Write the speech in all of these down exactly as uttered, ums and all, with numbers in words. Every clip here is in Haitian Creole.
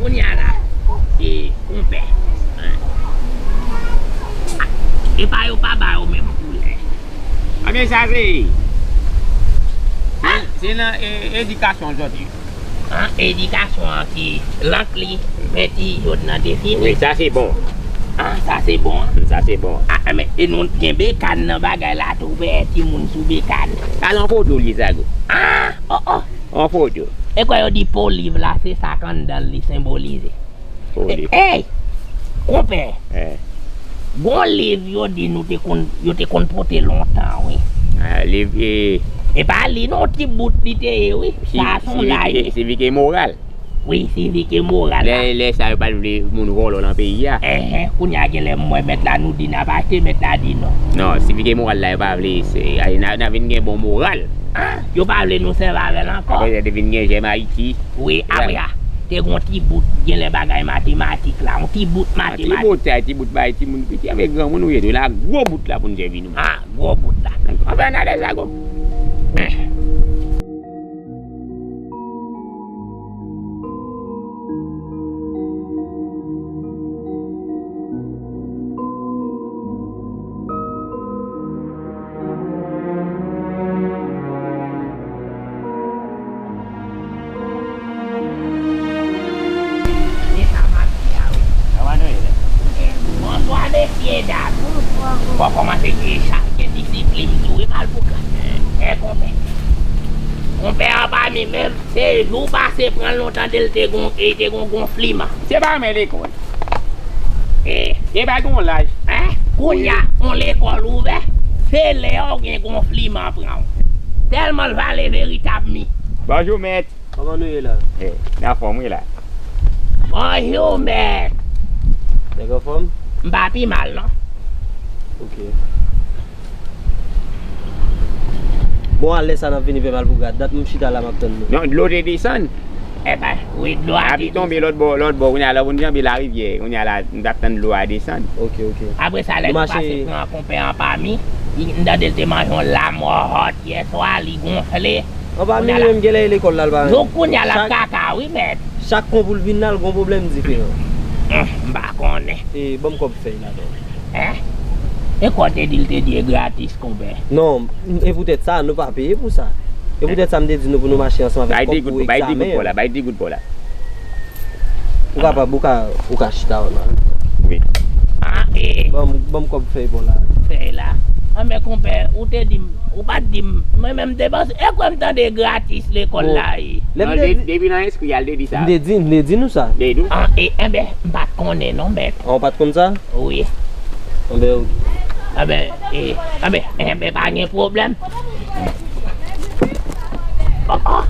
Kounye a la, e, konpè. E pa yo pa ba yo menm koulè. Anben sa se, se, se nan, e, edikasyon l soti. An, edikasyon an ki lank li, men ti jòd nan te fini. Wi, sa se bon. An, sa se bon. Sa se bon. A, men, e nou gen bekàn nan bagay la tou, wè, timoun sou bekàn. Al an foto li, Zago. A, o, o. An foto. E kwa yo di po liv la, se sa k anndan li senbolize. Po liv. Ey! Konpè! Eh. Gon liv yo di nou te konn, yo te konn pote lontan, wi. Ah, liv, eh. E pa li non, ti bout li te ye, wi. Sa se yon laj, wi. Sivik e moral. Wi, sivik e moral la. Lè, lè sa yo pa t vle moun vòlò nan peyi a. Enhen, kounye a genlè m wè mèt la nou di n ap achte, mèt la di non. Non, sivik e moral la yo pa vle, se, ay, n a, n a vin gen bon moral. Ah, yo pa vle nou sèvi avè l ankò. Apre sa, te vin gen Jèm Ayiti. Wi, apre a, te gon ti bout, genlè bagay matematik la, yon ti bout matematik. Ti bout sa, ti bout bay timoun piti, avèk granmoun ou ye tou la, gwo bout la pou n sèvi nou. Ah, gwo bout la. Anfen, n ale sa, gwo. Se sa m ap di a wi. Kòman nou ye la? Bonswa, mesye, dam. Bonswa, konpè. Fò kòmanse gen cha-, gen disiplin tou, wi, Malpougra. E, konpè. Konpè an pa mi menm, se jou pase pran l, nou tande l te gon, e te gon gonfliman. Se pa men lekòl. E. E pa gon laj. Hein? Kounye a, yon lekòl ouvè, se lè a w gen gonfliman pran w. Tèlman l vale veritab mi. Bonjou, mèt. Kòman nou ye la? Eh, n anfòm, wi, la. Bonjou, mèt. Nèg anfòm? M pa pi mal, non. Ok. Bon, a lè sa n ap vini pè Malpougra. Dat m chita la, m ap tann nou. Non, dlo te desann. Enben, wi, dlo a te desann. Lapli tonbe lòt bò, lòt bò. Kounye a, lè w vin janbe larivyè, kounye a la, n t ap tann dlo a desann. Ok, ok. Apre sa, lè nou pase pran konpè an pa mi, li, m tande l te manje yon lamò hòt yè swa, li gonfle. An pa mi menm, genlè e lekòl la l pa renmen. Jouk kounye a l ap kaka, wi, mèt. Chak kon pou l vin la, l gon pwoblèm diferan. Hum, m pa konnen. E, ban m kòb fèy la, non. Hein? E kwa w te di l te di e gratis, konpè? Non, e poutèt sa, nou pa peye pou sa. E poutèt sa, m te di nou pou nou mache ansanm avèk kòb pou egzamen an. Bay de goud pa w la, bay de goud pa w la. Ou kapab, ou ka, ou ka chita w la. Wi. Ah, e. Ban m, ban m kòb fèy pa w la. Fèy la. Anben, konpè, ou te di m, ou pa t di m, mwen menm m te panse, e kwè m tande gratis lekòl la ye. Non, depi nan enskri a, l te di sa. M te di, m te di nou sa. Te di w? Ah, e, enben, m pa t konnen non, mèt. Ah, ou pa t konn sa? Wi. Anben, ok. Anben, e, anben, enben, pa gen pwoblèm. Oh, oh.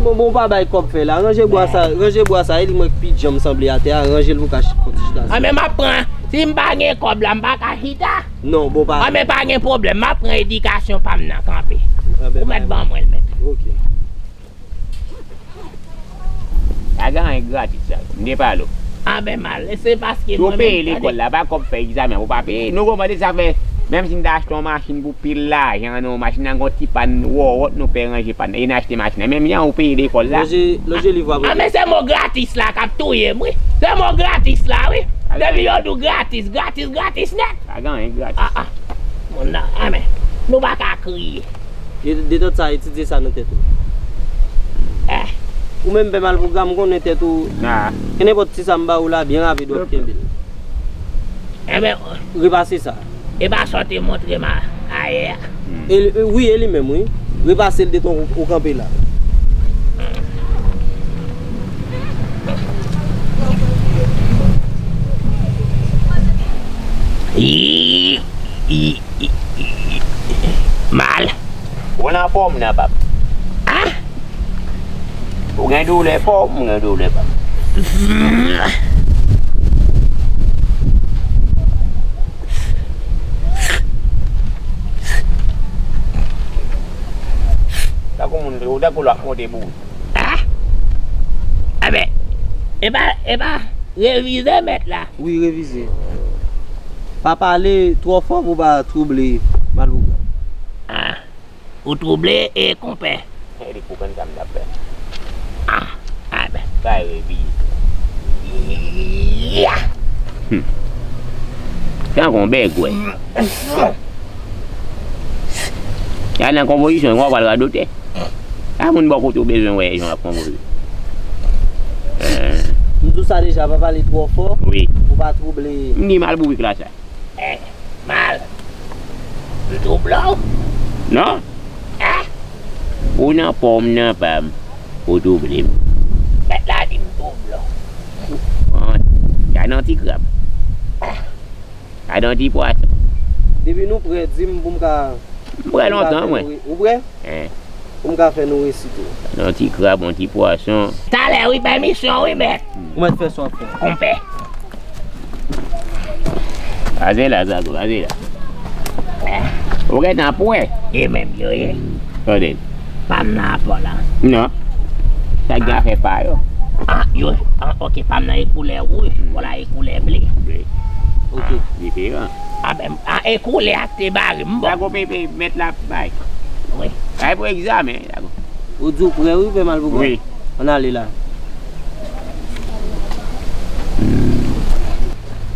Bon, bon, pa bay kòb fèy la. Ranje bwa sa, ranje bwa sa, e li mwen k pi djanm sanble atè a, ranje l pou ka ch-, fon ti chita. Anben, m ap pran. Si m pa gen kòb la, m pa ka chita. Non, bon, pa. Anben, pa gen pwoblèm, m ap pran edikasyon pa m nan kanpe. Ou mèt ban mwen l, mèt. Ok. Pa gen anyen gratis la, m te pale w. Anben mal, se paske mwen menm, tande. Si w peye lekòl la, pa kòb fè egzamen an, ou pa peye. Nou konprann sa fè, menm si n ta achte yon machin pou pil lajan nan yon machin nan, gon ti pàn wòwòt nou pè ranje pàn nan, e n achte machin nan. Menm jan ou peye lekòl la. Lonje, lonje liv w ap rete. Anben se mo gratis la k ap touye m, wi. Se mo gratis la, wi. Depi yo di w gratis, gratis, gratis nèt. Pa gen anyen gratis. Ah, ah. Moun nan, anben, nou pa ka kriye. De, detant sa, etidye sa nan tèt ou. Eh. Ou menm pè Malpougra, m konnen tèt ou. Kenenpòt ti sa m ba ou la, byen rapid w ap kenbe l. Enben. Repase sa. E pa sa w te montre m a, ayè a. Hmm. E, e, wi, e li menm, wi. Repase l detan ou, ou kanpe la. Yi, yi. Mal. Ou nan fòm nan, pap. Ah! Ou gen doulè fò, m gen doulè, pap. Tankou moun, ou tankou lò ap monte bouch. Ah! Enben, epa, epa, revize mèt la. Wi, revize. Pa pale twò fò pou pa twouble Malpougra. Ah, ou twouble e konpè. E li pou konn sa m t ap fè. Ah, ah, Kay repiye. Ya! Hmm. Tankou yon bègwè. Ya nan konpozisyon, w ap pral radotè. A moun bò kote w bezwen wè jan w ap konpoze. Eh. M di w sa deja, pa pale twò fò. Wi. Pou pa twouble. M di mal bourik la sa. Eh, mal. M twouble w? Non. Eh? Ou nan pa w, m nan pa m. Ou twouble m. Mèt la di m twouble w. Bon, gade yon ti krab. Gade yon ti pwason. Depi nou prè, di m pou m ka. M prè lontan, mwen. Ou prè? Eh. Pou m ka fè nou resi tou. Yon ti krab, yon ti pwason. Talè wi, pèmisyon wi, mèt. Ou mèt fè sa w ap fè. Konpè. Pase la, Zago, pase la. Ou gentan prè. E menm yo ye. Tande. Pa m nan apò la. Non. Sa gen afè pa yo. Ah, yo. Ah, ok, pa m nan e koulè wouj. Vwala e koulè ble. Ble. Ok. Ah, diferan. Ah, ben, ah, e koulè a te bare m bon. Zago pepe, mèt la bay. Wi. Ay pou egzamen, Zago. Ou di w prè wi, pè Malpougra? Wi. Ann ale la.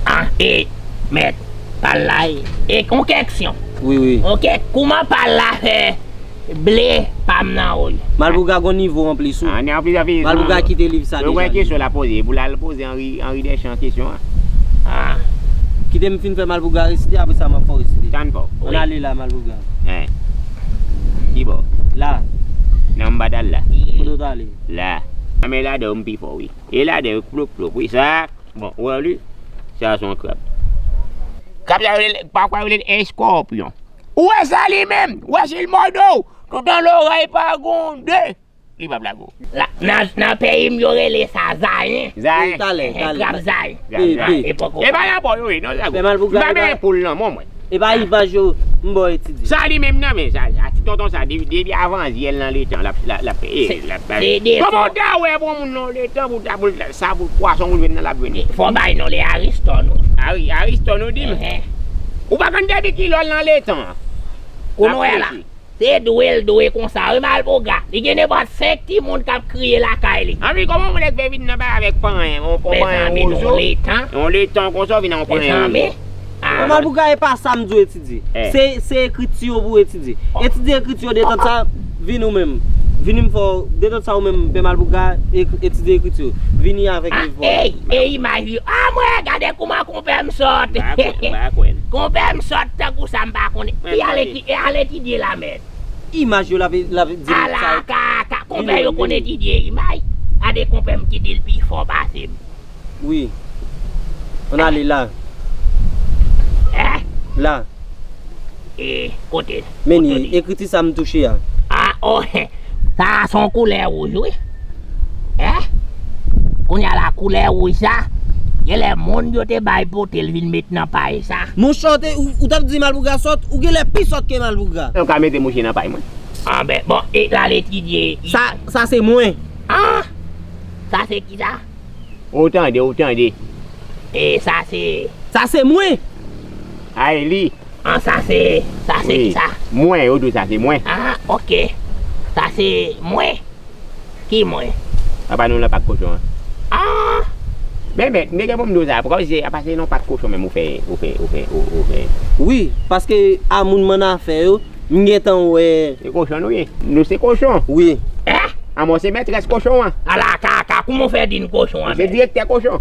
Ah, e, mèt, pal la, e, e, yon kèksyon. Wi, wi. Yon kèk, kouman pal la fè ble pa m nan woy? Malpougra gon nivo anplis, wi. Ah, ni anplis, anplis. Malpougra kite liv sa deja. Yo gen kèksyon l ap poze, pou l al poze Henri, Henri Deschamps kèksyon an. Ah. Kite m fin fè Malpougra resite, apre sa m ap fè w resite. Tann fò. Ann ale la, Malpougra. Eh. Ki bò? La. Nan m pa t al la. Kote w t ale? La. Nan men ladan yo m pi fò, wi. E ladan yo plop, plop, wi. Sa, bon, ou wè li? Sa se yon krab. Krab sa yo rele, pafwa yo rele l eskòpyon. Ou wè sa li menm? Ou wè si l mòde w? Toutan lorèy pa gon de. Li p ap lage w. La, nan, nan peyi m, yo rele sa zayen. Zayen. Talè, talè. Krab zayen. Krab zayen. E pa nan po yo ye, non, Zago. M pa menm poul nan men mwen. E pa imaj yo, m ba w etidye. Sa li menm nan men, sa, sa, ti tonton sa, depi, depi avan zyèl nan letan, l ap, l ap, l ap, e, l ap, kòman w ta wè bon moun nan letan, pou ta, pou sa, pou pwason ou jwenn nan l ap jwenn. Fò bay non li Ariston, wi. Ari-, Ariston, ou di m? Ou pa konn depi kilè l nan letan. Ou wè la. Se dwe l dwe konsa, wi, Malpougra. Li gen nenpòt senk timoun k ap kriye lakay li. Anvi, kòman yon nèg fè vin nan bay avèk panyen, yon panyen wozo? Yon letan konsa, w vin nan yon panyen wozo. Mezanmi. Ah. Malpougra, e pa sa m di w etidye. Se, se ekriti yo pou w etidye. Etidye ekriti yo, detan sa, vini w menm. Vini m fè w, detan sa ou menm, pè Malpougra, etidye ekriti yo. Vini avèk liv pou w. Ey, e imaj yo. Ah, mwen, gade kouman konpè m sòt. Konpè m sòt tankou sa m pa konnen. Li al etidye la, mèt. Imaj yo l ap, l ap di nou sa. Ala kaka, konpè yo konn etidye imaj. Gade konpè m ki di l pi fò pase m. Wi. Ann ale la. Eh? La. E, kote? Men li, ekriti sa m touche a. Ah, oh, sa a se yon koulè wouj, wi. Eh? Kounye a la koulè wouj sa, genlè moun yo te bay pote l vin met nan pay sa. Monchè, ou te, ou, ou t ap di Malpougra sòt, ou genlè pi sòt ke Malpougra. Ou ka mete mouche nan pay mwen. Ah, ben, bon, e l al etidye. Sa, sa se mwen. Ah! Sa se ki sa? Ou tande, ou tande. E sa se. Sa se mwen. Ay, li. An, sa se, sa se ki sa? Mwen, yo di w sa se mwen. Ah, ok. Sa se mwen? Ki mwen? Apa nou nan pak kochon an. Ah! Men, men, m te gen pou m di w sa, kòmsi se, apa se nan pak kochon menm ou fè, ou fè, ou fè, ou, ou fè. Wi, paske a moun m annafè yo, m gentan wè. Se kochon nou ye. Nou se kochon. Wi. Eh? Amò se mètrès kochon an. Ala kaka, kouman w fè di n kochon an? Se direktè kochon.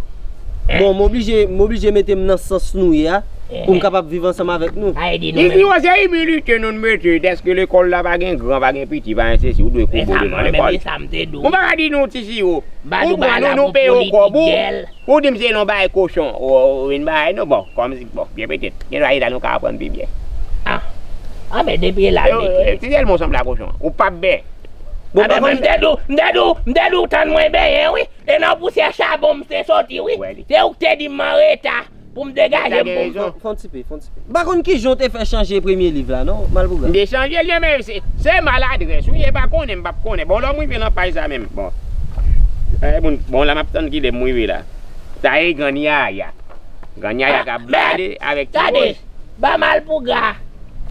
Eh? Bon, m oblije, m oblije mete m nan sans nou ye a, pou m kapab viv ansanm avèk nou. Isi yo se imilite nou n mete, dèske lekòl la pa gen gran, pa gen piti, pa gen sesi, ou dwe koube w devan lekòl. Ou pa ka di nou ti siwo. Ou pran nou, nou peye w kòb ou. Ou di m se yon bagay kochon. Ou, ou vin bay nou, bon, kòmsi, bon, byen petèt. Gen dwa e la nou ka aprann pi byen. Ah. Ah, men depi e la, mete. Ti sèlman w sanble a kochon. Ou p ap bè. Bon, pa konn m te di w, m te di w, m te di w tann mwen benyen, wi. E nan pousyè chabon m te soti, wi. Se ou k te di m anreta pou m degaje m pou m. Fè yon ti pe, fè yon ti pe. M pa konn kijan w te fè chanje premye liv la, non, Malpougra? M te chanje l, men se, se maladrès, wi, e pa konnen, m p ap konnen. Bon, lè m rive nan paj sa menm, bon. Eh, moun, bon, la m ap tann kilè m rive la. Sa e Grann Yaya. Grann Yaya k ap blade avèk ti koz. Ba Malpougra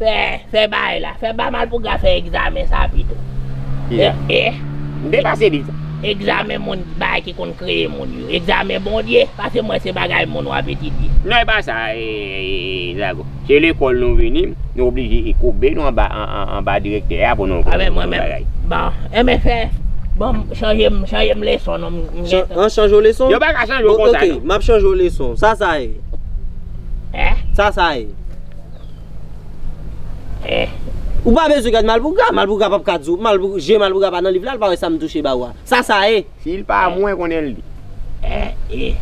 fè, fè bagay la. Fè ba Malpougra fè egzamen sa pito. Kisa? Eh, eh. M te pase liv sa. Egzamen moun, bagay ki konn kreye moun yo. Egzamen Bondye, paske mwen se bagay moun w ap etidye. Non, e pa sa, e, e, e, Zago. Se lekòl nou vini, nou oblije e koube nou anba, an, an, anba direktè a pou nou, pou nou fè bagay. Bon, enben fè, bon, chanje m, chanje m leson non, m, m Chan- gentan. An chanje w leson? Yo pa ka chanje w Bon, konsa, ok, non. M ap chanje w leson. Sa sa ye. Eh? Sa sa ye. Eh. Ou pa bezwen gad Malpougra. Malpougra p ap ka di w. Malpou- je Malpougra pa nan liv la, l pa wè sa m touche ba ou a. Sa sa ye. Si l pa mwen konnen l li. Eh, eh.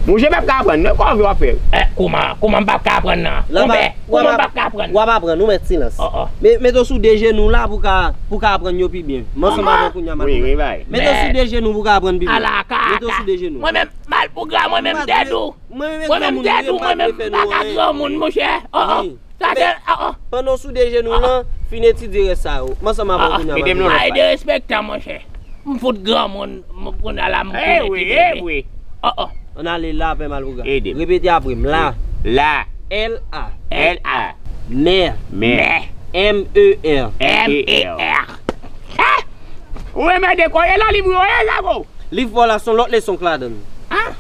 Monchè, m p ap ka aprann, non, kòve w ap fè. Eh, kouman, kouman m p ap ka aprann nan? Konpè, kouman m p ap ka aprann? W ap aprann, ou mèt silans. Oh, oh. Me- mete w sou de jenou w la pou ka, pou ka aprann yo pi byen. M ansanm avè w kounye a, Malpougra. Wi, wi, bay. Mete w sou de jenou w pou ka aprann pi byen. Ala kaka. Mete w sou de jenou. Mwen menm, Malpougra, mwen menm, m dèd ou. Mwen menm, mwen menm, m dèd ou, mwen menm, m pa ka granmoun, monchè. Oh, oh. Sa se, oh, oh. Pandan w sou de jenou w lan, fin etidye rès sa yo. M ansanm avè w kounye a, Malpougra. Ay, derespektan, monchè. M fout granmoun, m kounye a la, m tou wi, e vre. Oh, oh. Ann ale la, pè Malpougra. Ede m. Repete apre m. La. La. L A. L A. Mè. Mè. M E R. M E R. Ou enmède kò, e la liv yo ye, Zago. Liv pa w la, se yon lòt leson k ladan l. Ah?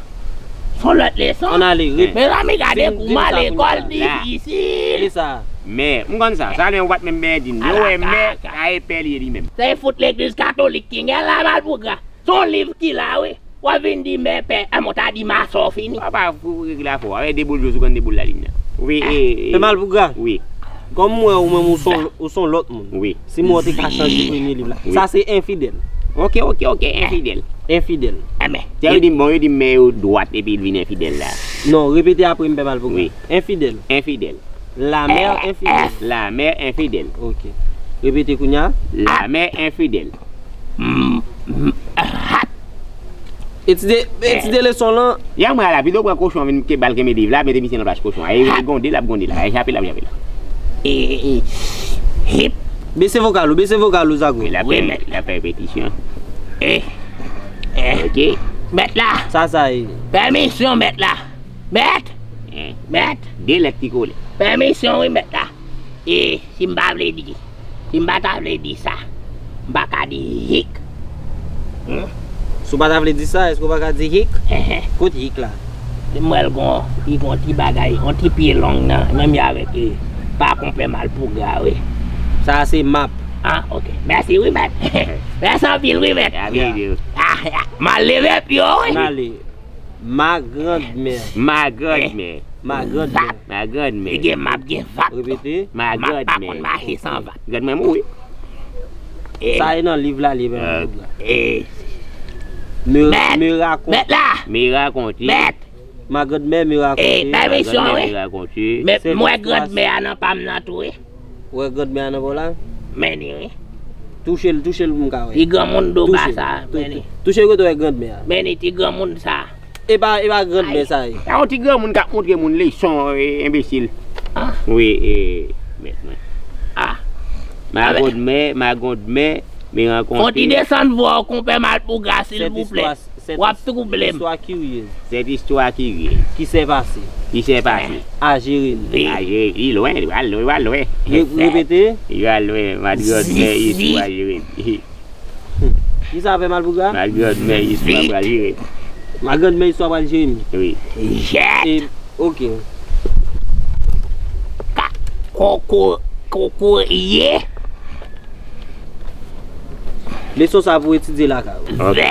Se yon lòt leson? Ann ale, ret. Mezanmi, gade kouman lekòl difisil. Ki sa? Mè, m konn sa. Sa lè ou pa t menm benyen di m. Yo wè mè, ka e pè li ye li menm. Se fout legliz katolik ki gen la, Malpougra. Se yon liv ki la, wi. W ap vin di mè, pè, a, mwen ta di masò fini. Papa, pou regle afè w, avè de boul jòz, ou konn de boul lalin nan. Wi, e, e. Pè Malpougra. Wi. Kòm m wè ou menm ou se yon, ou se yon lòt moun. Wi. Si mwen te ka chanje premye liv la. Wi. Sa se enfidèl. Ok, ok, ok, enfidèl. Enfidèl. Amèn. Tè yo di m, bon, yo di m mè yo dwat epi l vin enfidèl la. Non, repete apre m, pè Malpougra. Wi. Enfidèl. Enfidèl. La mère infidèle. La mère infidèle. Ok. Repete kounye a. La mère infidèle. Mm, mm, ah. Etidye, etidye leson lan. Ya mwen ala, pito pran kochon vin ke bal kenbe liv la, mete misye nan plas kochon. Ay, ay, gonde l ap gonde la, ay, chape l ap chape la. E, e, hip. Bese vokal ou, bese vokal ou, Zago. Wi, l ap fè, l ap fè repetisyon. E, e. Ok. Mèt la. Sa, sa ye. Pèmisyon, mèt la. Mèt. Mèt. De lèt ki kole. Pèmisyon, wi, mèt la. E, si m pa vle di, si m pa ta vle di sa, m pa ka di hik. Hmm? Si w pa ta vle di sa, èske w pa ka di hik? Enhen. Kote hik la? M wè l gon, li gon ti bagay, yon ti pye long nan, menm jan avèk, e, pa konpè Malpougra, wi. Sa a se map. Ah, ok. Mèsi, wi, mèt. Mèsi anpil, wi, mèt. Ah, ah, ah. M al leve pye w, wi. M ale. Ma grand-mère. Ma grand-mère. Ma grand-mère. Ma grand-mère. Li gen map, gen vap. Repete. Ma grand-mère. Map pa konn mache san vap. Granmè mouri. E. Sa e nan liv la, li e nan liv la. E. Me, mèt, me raconte. Mèt la. Me raconte. Mèt. Ma grand-mère me raconte. E, pèmisyon, wi. Ma grand-mère me raconte. Men, mwen granmè a nan pa m nan tou, wi. Wè granmè a nan pa w la? Men ni, wi. Touche l, touche l pou m ka wè. Ti granmoun do ba sa, men ni. Touche l kote w wè granmè a. Men ni ti granmoun sa. E pa, e pa granmè sa ye. Ay. E yon ti granmoun k ap montre moun leson, e, enbesil. Ah. Wi, e, mèt mwen. Ah. Ma grand-mère, ma grand-mère me raconte. Fon ti desann vwa w, konpè Malpougra, silvouplè. W ap twouble m. Cette histoire curieuse. Cette histoire curieuse. Qui s'est passé. Qui s'est passé. À Jérémie. À Jérémie. Li lwen, li pral lwen, li pral lwen. Re-, repete. Li pral lwen, ma grand-mère, histoire Jérémie. Hmm. Ki sa fè Malpougra? Ma grand-mère, histoire pral Jérémie. Ma grand-mère, histoire pral Jérémie. Wi. Jèt. E, ok. Ka-, koko, koko ye. Leson sa pou etidye lakay ou. Vè.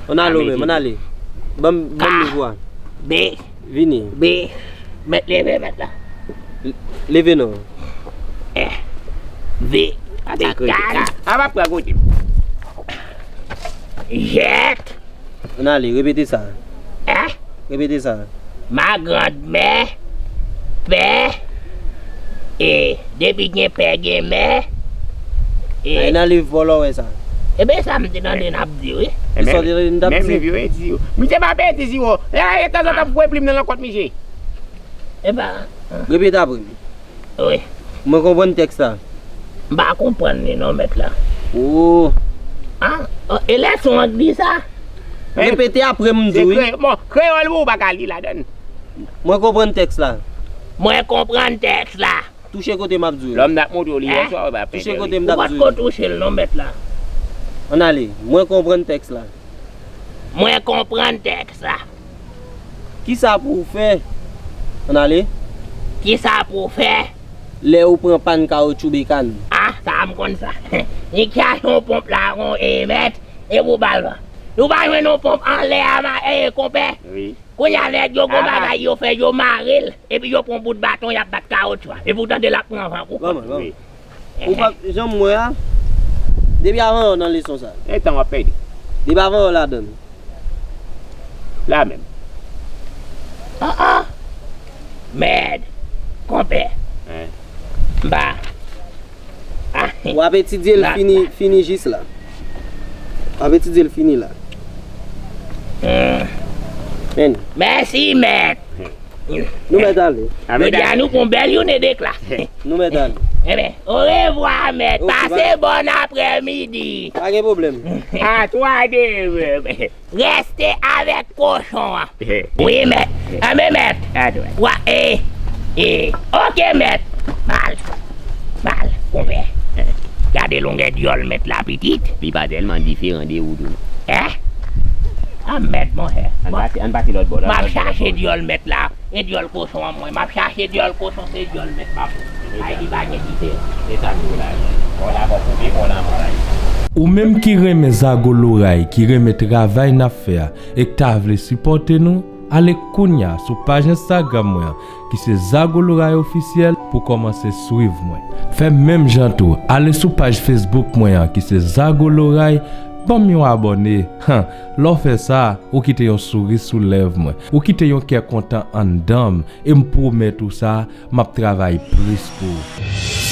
Ann ale w menm, ann ale. Ban m, ban m nivo a. Be. Vini. Be. Mèt leve, mèt la. L-, leve non. Eh. Ve. Ata krete. Ka-, a pa pran kote m. Jèt. Ann ale, repete sa. Eh? Repete sa. Ma grand-mère, père, e depi gen pè, gen mè, e. Ay, nan liv vòlò wè sa. Ebe, sa m te tande n ap di, wi. E sa w te tande n t ap di? Menm liv yo, e di yo. Misye pa pè di yo. E, e, tanzantan pou plim nan lankòt misye. E pa. Repete apre m. Wi. Mwen konprann tèks la. M pa konprann li non, mèt la. Oh. Ah, e lèson an k di sa? Repete apre m di w. Se kreyòl, bon, kreyòl ou pa ka li ladan. Mwen konprann tèks la. Mwen konprann tèks la. Touche kote m ap di w. Lòm n ap montre w li yè swa, w pa pè. Touche kote m t ap di w. Ou pa t ko touche l non, mèt la. Ann ale, mwen konprann tèks la. Mwen konprann tèks la. Kisa pou w fè? Ann ale. Kisa pou w fè? Lè ou pran pàn kawotchou bekàn. Ah, sa a m konn sa. Nèg ki achte yon ponp la, yon, e, mèt, e pou bal la. Nou pa jwenn yon ponp anlè a, ma, e, konpè. Wi. Kounye a nèg yo gon bagay yo fè, yo mare l, epi yo pran bout baton, y ap bat kawotchou a. Epi w tande l ap pran van kou. Kòman, kòman? Wi. Ou pa janm wè a? Depi avan yo nan leson sa. E tan w ap pèdi. Depi avan yo ladan. La menm. Ah, ah. Mèd. Konpè. Hein. M pa. Ah. W ap etidye l fini, fini jis la. W ap etidye l fini la. Hmm. Men. Mèsi, mèt. Nou mèt ale. Jodi a nou pran bèl jounen de klas. Nou mèt ale. Ebyen, orevwa, mèt. Ok, pase bòn aprèmidi. Pa gen pwoblèm. A twa de. Reste avèk kochon an. Wi, mèt. Enben, mèt. Wa, e, e. Ok, mèt. Mal. Mal, konpè. Gade longè dyòl mèt la, pitit. Li pa tèlman diferan de ou tou, non. Hein? Ah, mèt, monchè. Ann pase, ann pase lòt bò la. M ap chache dyòl mèt la. E dyòl kochon an mwen. M ap chache dyòl kochon, se dyòl mèt m ap. Ay, li pa gen diferans. Se sa m di w la. Bon, la, bon, kote bon nan mwen la. Ou menm ki renmen Zago Loray, ki renmen travay n ap fè a, e k ta vle sipòte nou, ale kounya sou paj Instagram mwen an, ki se Zago Loray Officiel, pou kòmanse swiv mwen. Fè menm jan tou, ale sou paj Facebook mwen an, ki se Zago Loray, ban m yon abòne. Han, lè w fè sa, ou kite yon souri sou lèv mwen. Ou kite yon kè kontan anndan m, e m pwomèt ou sa, m ap travay plis pou ou.